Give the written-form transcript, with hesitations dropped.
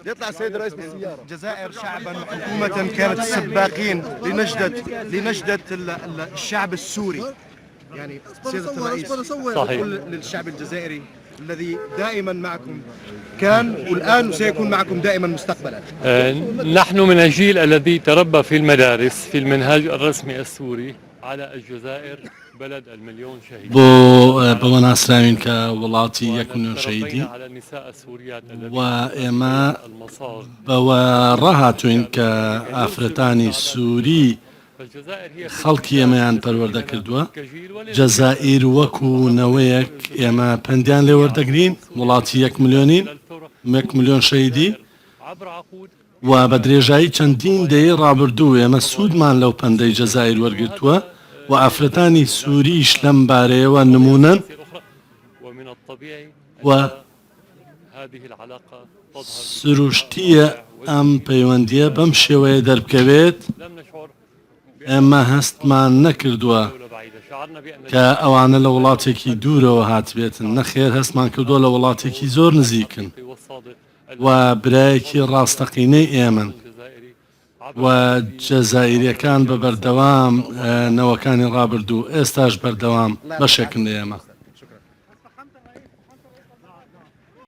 يطلع السيد الرئيس بالسيارة الجزائر شعبا وحكومة كانت السباقين لنجدة لنجدة الشعب السوري يعني سيادة الرئيس صحيح. كل للشعب الجزائري الذي دائما معكم كان والآن وسيكون معكم دائما مستقبلا آه، نحن من الجيل الذي تربى في المدارس في المنهاج الرسمي السوري على الجزائر بلد المليون شهيد بۆ بەوە ناسراوین کە وڵاتی یەک ملیۆن شەهیدین و ئێمە بەوە ڕاهاتووین کە ئافرەتانی سووری خەڵکی ئێمەیان پەروەردە کردووە. جەزائیر وەکو نەوەیەک ئێمە پەندیان لێ وەردەگرین، وڵاتی یەک ملیۆنین، یەک ملیۆن شەهیدی و بە درێژایی چەندین دەیەی ڕابردوو ئێمە سوودمان لەو پەندەی جەزائیر وەرگرتووە و ئافرەتانی سووریش لەم بارەیەوە نموونەن و سروشتییە ئەم پەیوەندییە بەم شێوەیە دەربکەوێت، ئێمە هەستمان نەکردووە کە ئەوانە لە وڵاتێکی دوورەوە هاتبێتن، نەخێر هەستمان کردووە لە وڵاتێکی زۆر نزیکن و برایەکی ڕاستەقینەی ئێمەن و جەزائیریەکان بە بەردەوام نەوەکانی ڕابردوو ئێستاش بەردەوام بەشێکن لە ئێمە.